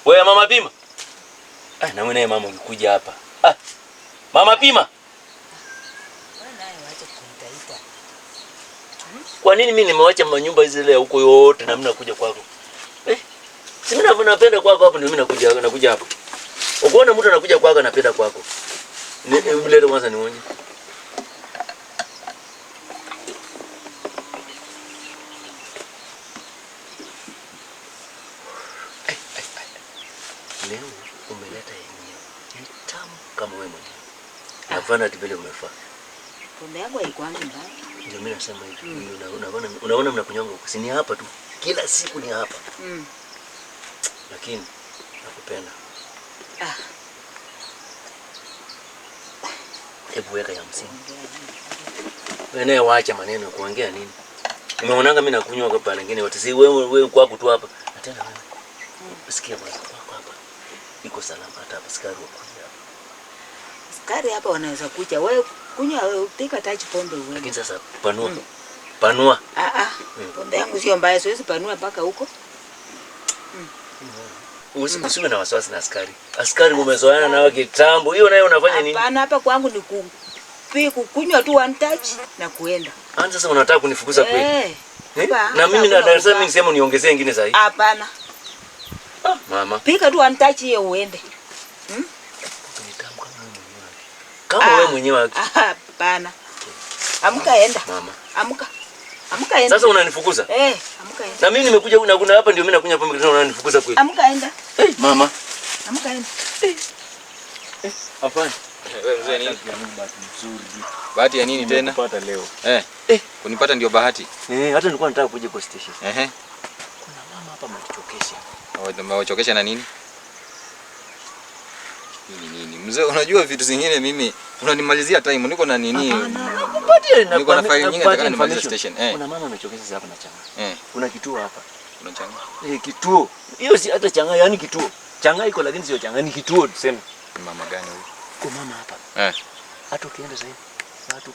Wewe mama pima. Ah, na wewe naye mama ukikuja hapa. Ah. Mama pima. Wewe naye waache kunitaita. Kwa nini mimi nimewacha manyumba zile huko yote na mimi nakuja kwako? Eh? Si mimi napenda kwako hapo ndio mimi nakuja hapo. Ukiona mtu anakuja kwako anapenda kwako. Leta kwanza nionje. Leo umeleta yenyewe. Ni tamu kama wewe mwenyewe. Hapana vile umefaa. Pombe yangu haikuangi mbaya. Ndio mimi nasema hivi. Unaona mnakunyonga huko. Si ni hapa tu. Kila siku ni hapa. Lakini nakupenda. Ah. Hebu weka ya 50. Wewe naye waacha maneno kuongea nini? Umeonanga mimi nakunywa kwa pale nyingine wote. Si wewe kwako tu hapa. Na tena wewe. Sikia bwana kwako hapa. Iko salama hata askari wakuja hapa. Askari hapa wanaweza kuja. Wewe kunywa wewe pika tachi pombe wewe. Lakini sasa panua. Panua. Pombe yangu sio mbaya, siwezi panua mpaka huko. Usiwe na wasiwasi na askari. Askari umezoeana nao kitambo. Hiyo nayo unafanya nini? Hapana, hapa kwangu ni kukunywa tu one touch na kuenda. Anza sasa unataka kunifukuza kweli? Eh? Na mimi na nasema mimi nisema niongezee nyingine zaidi. Hapana. Mama. Pika tu one touch hiyo uende. Ni tamu kama wewe mwenyewe. Kama wewe mwenyewe. Hapana. Amka enda. Mama. Amka. Amka enda. Sasa unanifukuza? Eh, amka enda. Na mimi nimekuja na kuna hapa ndio mimi nakunywa pombe tena unanifukuza kweli. Amka enda. Eh, mama. Amka enda. Hapana. Wewe mzee nini? Bahati ya nini tena? Nimekupata leo. Kunipata ndio bahati. Hata nilikuwa nataka kuja kwa station. Kuna mama hapa ametuchokesha. Amewachokesha na nini? Nini nini? Mzee unajua vitu zingine mimi unanimalizia time niko na nini? Nakupatia Niko na file nyingi nataka nimalize station. Kuna mama amechokesha sasa hapa na changa. Kuna kituo hapa. Kuna changa? Kituo. Hiyo si hata changa, yani kituo. Changa iko lakini sio changa, ni kituo tuseme. Ni mama gani huyu? Kwa mama hapa. Hata ukienda sasa hivi watu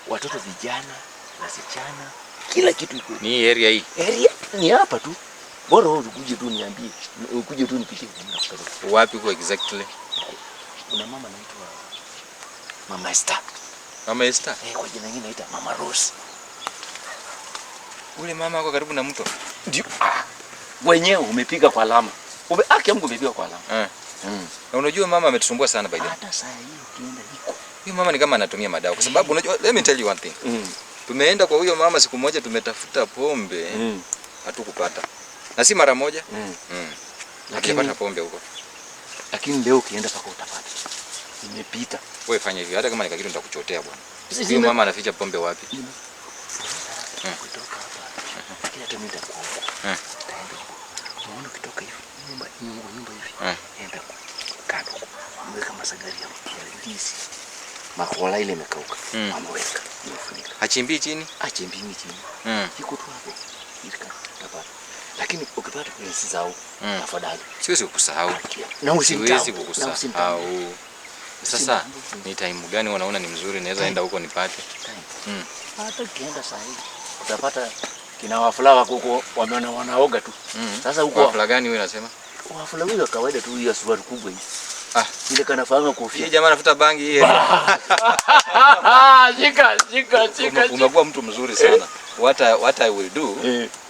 watoto vijana, wasichana, kila kitu iko. Ni area hii. Area ni hapa tu. Bora wewe ukuje tu niambie, ukuje tu nipitie nakupeleka. Wapi huko exactly? Kuna mama anaitwa Mama Esther. Mama Esther? Kwa jina lingine anaitwa Mama Rose. Ule mama wako karibu na mto? Ndio. Wenyewe umepiga kwa alama. Haki yangu umepiga kwa alama. Na unajua mama ametusumbua sana by the way. Hata saa hii ukienda iko. Huyo mama ni kama anatumia madawa kwa sababu unajua, let me tell you one thing. Tumeenda kwa huyo mama siku moja tumetafuta pombe, hatukupata. Na si mara moja. Hatujapata pombe huko. Lakini leo ukienda paka utapata. Nimepita. Wewe fanya hivyo hata kama nikakitu nitakuchotea bwana. Huyo mama anaficha pombe wapi? Kutoka hapa. Kila hata mimi nitakuwa huko. Nitaenda huko. Unaona ukitoka hivi nyumba hivi. Enda kando huko. Weka masagari ya ndizi. Makola ile imekauka. Ameweka. Imefunika. Hachimbii chini? Hachimbii chini. Iko tu hapo. Utapata. Lakini ukipata usisahau. Tafadhali. Siwezi kukusahau. Na usimtambue. Siwezi kukusahau. Sasa ni time gani unaona ni mzuri naweza enda huko nipate? Hata ukienda saa hii utapata kina wafula wako huko wameona wanaoga tu. Sasa huko wafula gani wewe unasema? Wafula huyo kawaida tu hiyo suruali kubwa hii. Ile kanafahamu kofia. Hii jamaa anafuta bangi hii. Shika shika shika. Umekuwa mtu mzuri sana. What I will do,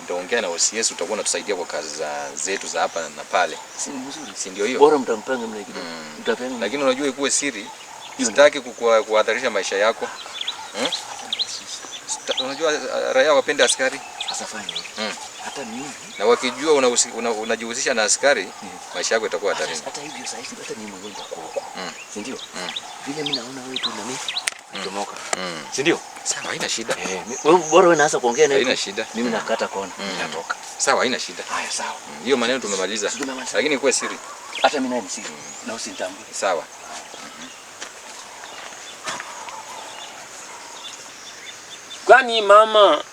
nitaongea na OCS utakuwa unatusaidia kwa kazi za zetu za hapa na pale. Si mzuri. Si ndio hiyo? Bora mtampanga mna kidogo. Mtapanga. Lakini unajua ikuwe siri. Sitaki kuhatarisha maisha yako. Unajua raia wapende askari. Sasa fanya hivi. Hata mimi. Na wakijua unajihusisha na askari, maisha yako itakuwa hatarini. Hata hivyo sasa hivi hata mimi mwenyewe nitakuwa huko. Si ndio? Vile mimi naona wewe tu na mimi chomoka. Si ndio? Sawa, haina shida. Wewe bora wewe unaanza kuongea na Haina shida. Mimi nakata kona, nitatoka. Sawa, haina shida. Haya, sawa. Hiyo maneno tumemaliza. Lakini kuwe siri. Hata mimi naye ni siri. Na usinitambue. Sawa. Kwani mama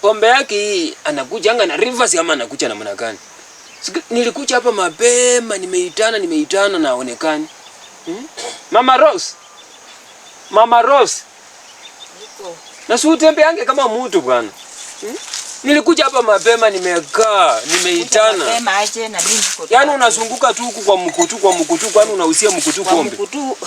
pombe yake hii anakuja na rivers ama anakuja namna gani? Nilikuja hapa mapema nimeitana na haonekani. Mama Rose. Mama Rose. Niko. Na si utembeange kama mtu bwana. Nilikuja hapa mapema, nimekaa, nimeitana. Mapema aje na mimi niko. Yaani unazunguka tu huku kwa mkutu kwa mkutu, kwani unausia mkutu kwa pombe? Mkutu.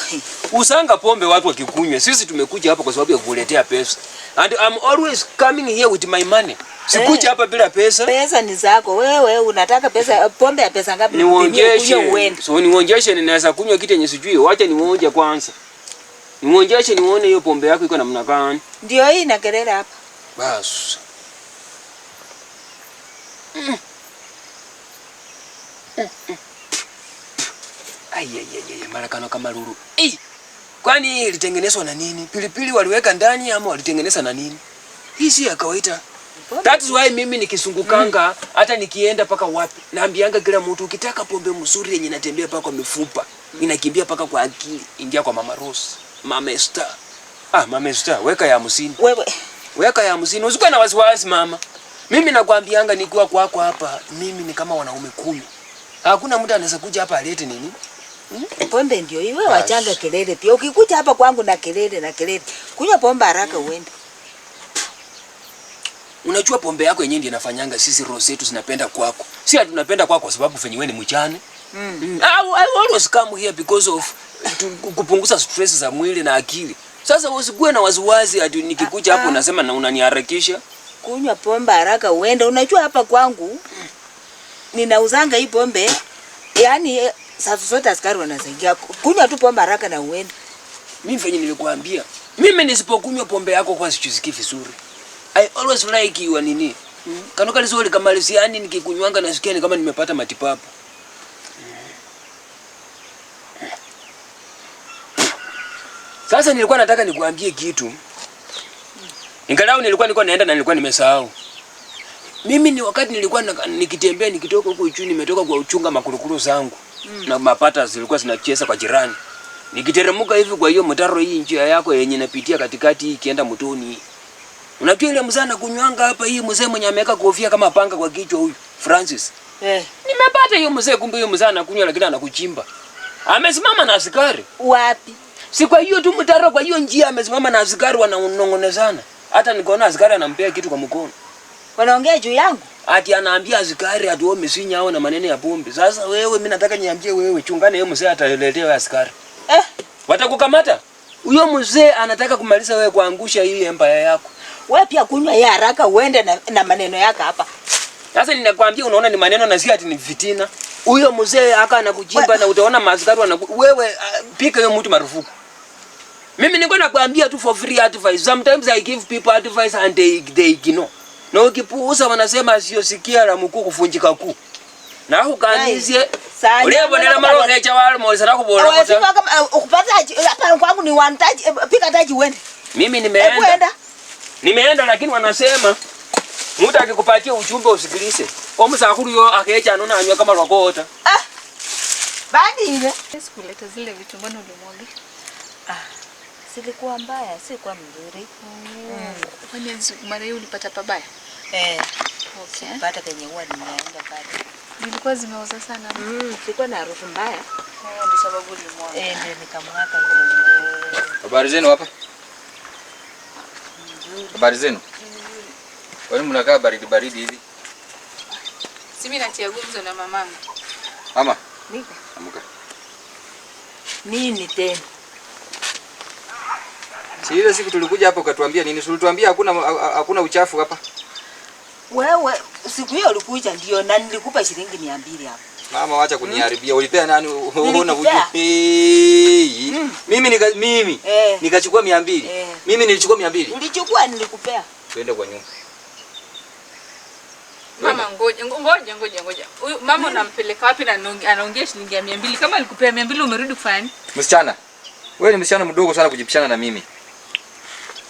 Usanga pombe watu wakikunywa. Sisi tumekuja hapa kwa sababu ya kukuletea pesa. And I'm always coming here with my money. Sikuja hapa bila pesa. Pesa ni zako wewe, unataka pesa pombe ya pesa ngapi? Nikunywe Nionjeshe. uende. So nionjeshe, ninaweza kunywa kitu yenye sijui. Wacha nionje kwanza. Nionjeshe nione hiyo pombe yako iko namna gani. Ndio hii na kelele hapa. Bas. Ai ai ai ai, mara kano kama lulu. Eh. Kwani hii ilitengenezwa na nini? Pilipili waliweka ndani ama walitengeneza na nini? Hii si ya kawaida. That's why mimi nikisungukanga hata nikienda paka wapi, naambianga kila mtu, ukitaka pombe mzuri yenye inatembea paka kwa mifupa, inakimbia paka kwa akili, ingia kwa Mama Rose, Mama Esther. Ah, Mama Esther, weka ya 50. Wewe Weka ya 50. Usikuwe na wasiwasi mama. Mimi nakwambianga nikiwa kwako hapa, mimi ni kama wanaume 10. Hakuna mtu anaweza kuja hapa alete nini? Pombe ndio iwe, wachanga kelele pia. Ukikuja hapa kwangu na kelele na kelele. Kunywa pombe haraka uende. Unajua pombe yako yenyewe ndiyo inafanyanga sisi roho zetu zinapenda kwako. Si ati tunapenda kwako kwa sababu venye wewe ni mchane. I always come here because of kupunguza stress za mwili na akili. Sasa usikuwe na wasiwasi ati nikikuja hapo unasema na unaniharakisha. Kunywa pombe haraka uende. Unajua hapa kwangu ninauzanga hii pombe. Yaani saa zote askari wanasaidia. Kunywa tu pombe haraka na uende. Mimi venye nilikuambia, mimi nisipokunywa pombe yako kwa sichusikii vizuri. I always like you nini. Kanoka lisoli kama lisiani nikikunywanga nasikia ni kama nimepata matibabu. Sasa nilikuwa nataka nikuambie kitu. Ingalau nilikuwa niko naenda na nilikuwa nimesahau. Mimi ni wakati nilikuwa nikitembea nikitoka huko uchuni, nimetoka kwa uchunga makurukuru zangu. Na mapata zilikuwa zinacheza kwa jirani. Nikiteremuka hivi kwa hiyo mtaro hii njia yako yenye inapitia katikati hii ikienda mtoni. Unajua ile mzee anakunywanga hapa, hii mzee mwenye ameweka kofia kama panga kwa kichwa huyu Francis. Nimepata hiyo mzee, kumbe hiyo mzee anakunywa lakini anakuchimba. Amesimama na askari. Wapi? Si kwa hiyo tu mtaro, kwa hiyo njia amesimama na askari wananongonezana. Hata nikaona askari anampea kitu kwa mkono. Wanaongea juu yangu? Ati anaambia askari ati wewe umesinya hao na maneno ya pombe. Sasa wewe, mimi nataka niambie wewe, chungane yeye mzee ataletea wewe askari. Watakukamata. Huyo mzee anataka kumaliza wewe, kuangusha hii empire yako. Wewe pia kunywa yeye haraka uende na maneno yako hapa. Sasa ninakwambia, unaona ni maneno na si ati ni fitina. Huyo mzee aka anakuchimba na utaona maaskari wewe pika hiyo mtu marufuku. Mimi niko nakwambia tu for free advice. Sometimes I give people advice and they ignore. Na ukipuuza wanasema sio sikia la mkuu kufunjika kuu. Na hukanizie ulebonela malo kecha wale molisana kubola kota. Ukupata hapa kwangu ni one touch, pika touch uende. Mimi nimeenda. Nimeenda lakini wanasema mtu akikupatia ujumbe usikilize. Omusakuru yo akecha anona anywa kama rwakota. Ah. Badi ile. Sikuleta zile vitu, mbona ulimwaga? Ah. Silikuwa mbaya, sikuwa mzuri. Kwani mara hiyo ulipata pabaya? Okay. Pata penye huwa ninaenda pale. Zilikuwa zimeoza sana. Zilikuwa na harufu mbaya. Ndio sababu ulimwaga. Ndio nikamwaga hiyo. Habari zenu hapa? Habari zenu? Kwani mnakaa baridi baridi hivi? Si mimi natia gumzo na mamangu. Mama. Niko. Amka. Nini tena? Si ile siku tulikuja hapo ukatuambia nini? Si ulituambia hakuna uchafu hapa? Wewe siku hiyo ulikuja ndio na nilikupa shilingi 200 hapo. Mama wacha kuniharibia. Ulipea nani? Unaona hujui. Mimi nikachukua 200. Mimi nilichukua 200. Ulichukua, nilikupea. Twende kwa nyumba. Mama ngoja ngoja ngoja ngoja. Huyu mama unampeleka wapi na anaongea shilingi ya 200? Kama alikupea 200 umerudi kufanya nini? Msichana. Wewe ni msichana mdogo sana kujipishana na mimi.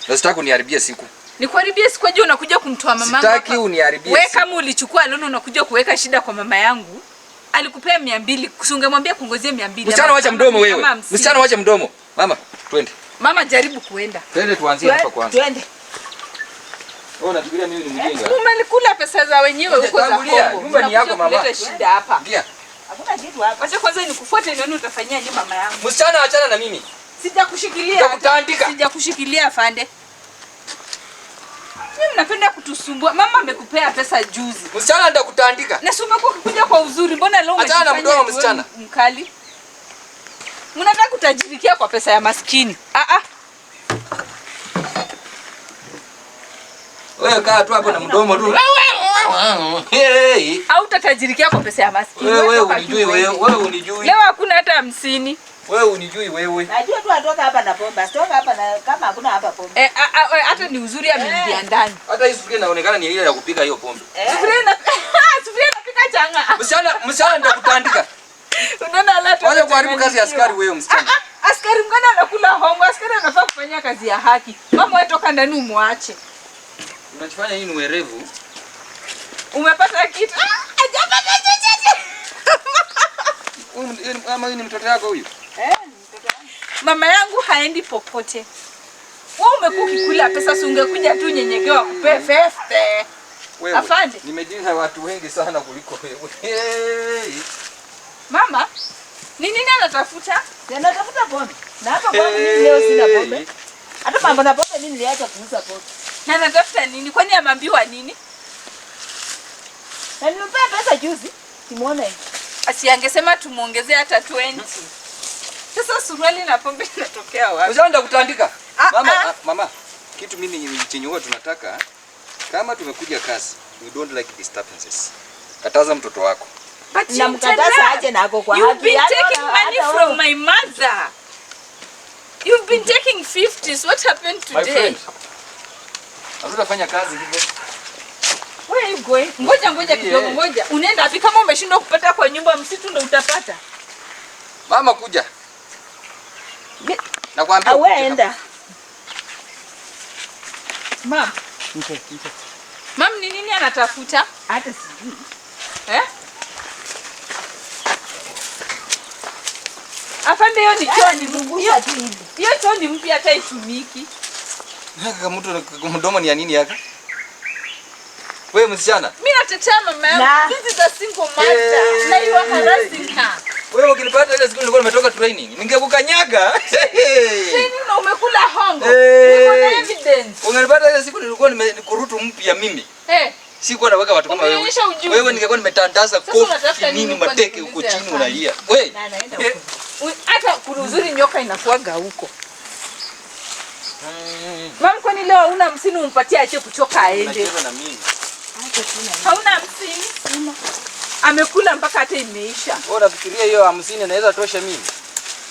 Na sitaki uniharibie siku. Nikuharibie siku aje unakuja kumtoa mamangu? Sitaki uniharibie. Wewe kama ulichukua loan unakuja kuweka shida kwa mama yangu. Alikupea 200, usingemwambia kungozie 200. Msichana wacha mdomo wewe. Msichana wacha mdomo. Mama, twende. Mama jaribu kuenda. Twende tuanzie hapa kwanza. Twende. Wewe unafikiria mimi ni mjinga? Umelikula pesa za wenyewe huko za Kongo. Nyumba ni yako mama. Kuleta shida hapa. Ndio. Hakuna kitu hapa. Acha kwanza nikufuate nione utafanyia nini mama yangu. Msichana achana na mimi. Sijakushikilia. Nitakutandika. Sijakushikilia afande. Mimi mnapenda kutusumbua. Mama amekupea pesa juzi. Msichana nitakutandika. Na si umekuwa ukikuja kwa uzuri, mbona leo Achana na umejifanya mdomo, wewe msichana. mkali? Mnataka kutajirikia kwa pesa ya maskini. Ah ah. Wewe kaa tu hapo na mdomo tu. Hey. Au utatajirikia kwa pesa ya maskini. Wewe Wewe toka unijui tu wewe, uende. wewe unijui. Leo hakuna hata 50. Wewe unijui wewe. Najua tu atoka hapa na pombe. Asitoka hapa na kama hakuna hapa pombe. Eh, hata ni uzuri ameingia ndani. Hata hii sufuria inaonekana ni ile ya kupika hiyo pombe. Sufuria ina sufuria inapika changa. Msichana nitakutandika. Unaona ala tu. Wacha kuharibu kazi ya askari wewe msichana. Ah, askari mgani anakula hongo? Askari anafaa kufanyia kazi ya haki. Mama wewe toka ndani umwache. Unachofanya hii ni werevu. Umepata kitu? Ah, hajapata chochote. Huyu mama, huyu ni mtoto yako huyu. Mama yangu haendi popote. Wewe umekuwa ukikula pesa, si ungekuja tu nyenyekewa kupe feste. Wewe. Afande. Nimejiza watu wengi sana kuliko wewe. Hey. Mama, ni nini anatafuta? Anatafuta pombe. Na hapa kwangu mimi leo sina pombe. Hata mambo na pombe mimi niliacha kuuza pombe. Na anatafuta nini? Kwani ameambiwa nini? Na nilimpea pesa juzi. Simuona hivi. Asi angesema tumuongezee hata 20. Sasa suruali na pombe inatokea wapi? Msichana nitakutandika. Ah, Mama, ah. mama. Kitu mimi chenye huwa tunataka kama tumekuja kazi, we don't like disturbances. Kataza mtoto wako. But Namkataza aje na ako kwa You've haki. been Hata taking money hata from my mother. You've been taking 50s. What happened My today? friend. Hatutafanya kazi hivyo. Where are you going? Ngoja ngoja kidogo, ngoja. Unaenda wapi kama umeshindwa kupata kwa nyumba msitu ndo utapata? Mama kuja. Nakwambia. Wewe enda. Mam. Mam, ni nini anatafuta? Hata sijui. Eh? Afande, hiyo ni choo ni Zungusha tu hivi. Hiyo choo ni mpya hata itumiki. Kaka mtu mdomo ni ya nini yaka? Wewe msichana. Mimi natetea mama yangu. This is a single mother. Na you are harassing her. Wewe ukinipata ile siku nilikuwa nimetoka training, ningekukanyaga. Training na umekula hongo. Niko na evidence. Ungenipata ile siku nilikuwa nimekurutu mpya mimi. Sikuwa naweka watu kama wewe. Wewe ningekuwa nimetandaza kofi nini mateke huko chini unalia. Wewe. Hata kuna uzuri nyoka inakuaga huko. Mama, kwani leo hauna 50 umpatie ache kuchoka aende? Hauna 50? Amekula mpaka hata imeisha. Wewe unafikiria hiyo 50 inaweza tosha mimi?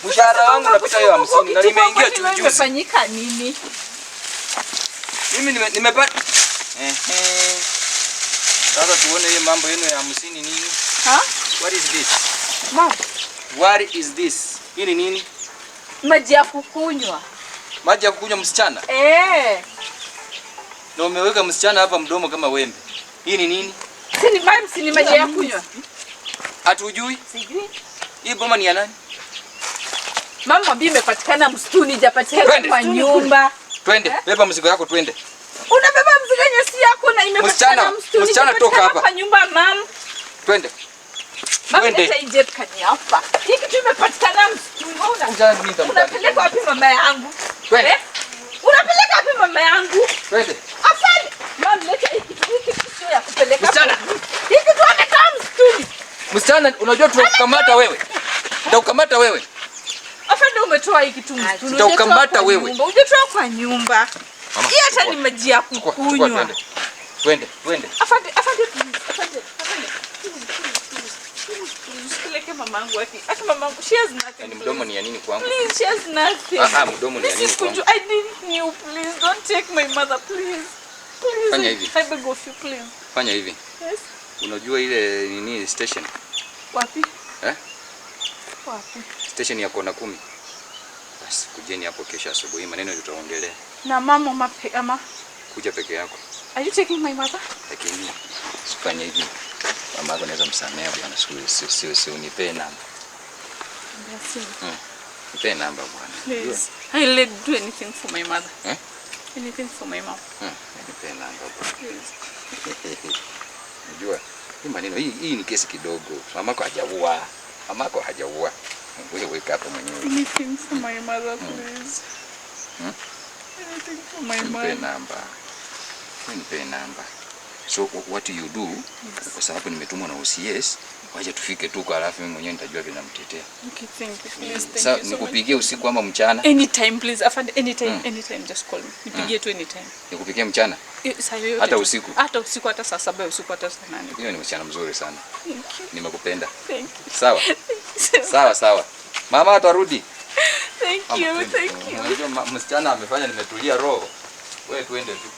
Mshahara wangu unapita hiyo 50 na nimeingia tu juzi. Imefanyika nini? Mimi nimepata. Sasa tuone hiyo mambo yenu ya 50 nini? Ha? What is this? Mama. What is this? Hii ni nini? Maji ya kukunywa. Maji ya kukunywa msichana? Eh. Na umeweka msichana hapa mdomo kama wembe. Hii ni nini? Si ni maji ya kunywa. Hatujui? Sijui. Hii boma ni ya nani? Mama, mwambie imepatikana msituni, hajapatikana kwa nyumba. Twende, beba mzigo yako twende. Unabeba mzigo yenye si yako na imepatikana msituni. Msichana toka hapa. Kwa nyumba mama. Twende. Mama, leta hii jerrycan hapa. Hii kitu imepatikana msituni. Unapeleka wapi mama yangu? Twende. Unapeleka wapi mama yangu? Twende. Afande. Mama, leta hii kitu. Hii kitu sio ya kupeleka. Msichana. Hii kitu amekaa msituni. Msichana, unajua tutakukamata wewe. Nitakukamata wewe. Afande, umetoa hii kitu msituni. Nitakukamata wewe. Hujatoa kwa nyumba. Hii hata ni maji ya kukunywa. Twende, twende. Afande, afande, afande, afande. Usipeleke mamangu wapi? Hata mamangu, she has nothing. Yaani mdomo ni ya nini kwangu? Please, she has nothing. Ah, mdomo ni ya nini kwangu? I didn't knew, please. Don't take my mother, please. Please. Fanya hivi. I beg of you, please. Fanya hivi. Yes. Unajua ile nini station? Wapi? Eh? Wapi? Station ya kona 10. Basi kujeni hapo kesho asubuhi, maneno tutaongelea. Na mama mape ama kuja peke yako. Are you taking my mother? Lakini usifanye hivi. Mama yako anaweza msamea bwana, si unipe namba. Nipe namba bwana. Please. I will do anything for my mother. Eh? Anything for my mom. Nipe namba bwana. Please. Unajua hii maneno hii ni kesi kidogo. Mamako hajaua. Mamako hajaua. Wewe weka hapo mwenyewe. Anything for my mother, please. Anything for my mom. Nipe namba. Nipe namba. So what you do, kwa sababu nimetumwa na OCS, wacha tufike tu kwa, halafu mimi mwenyewe nitajua vile namtetea. Okay, thank you. Please, thank Sasa you so much. nikupigie usiku ama mchana? Anytime please. Afande, anytime, anytime just call me. Nipigie tu anytime. Nikupigie mchana? Saa yoyote Hata tu. usiku? Hata usiku, hata saa 7 ya usiku, hata saa 8. Hiyo ni msichana mzuri sana. Thank you. Nimekupenda. Thank you. Sawa. Sawa sawa. Mama atarudi. Thank Mama, you. twende. Thank you. Unajua msichana amefanya nimetulia roho. Wewe tuende tu.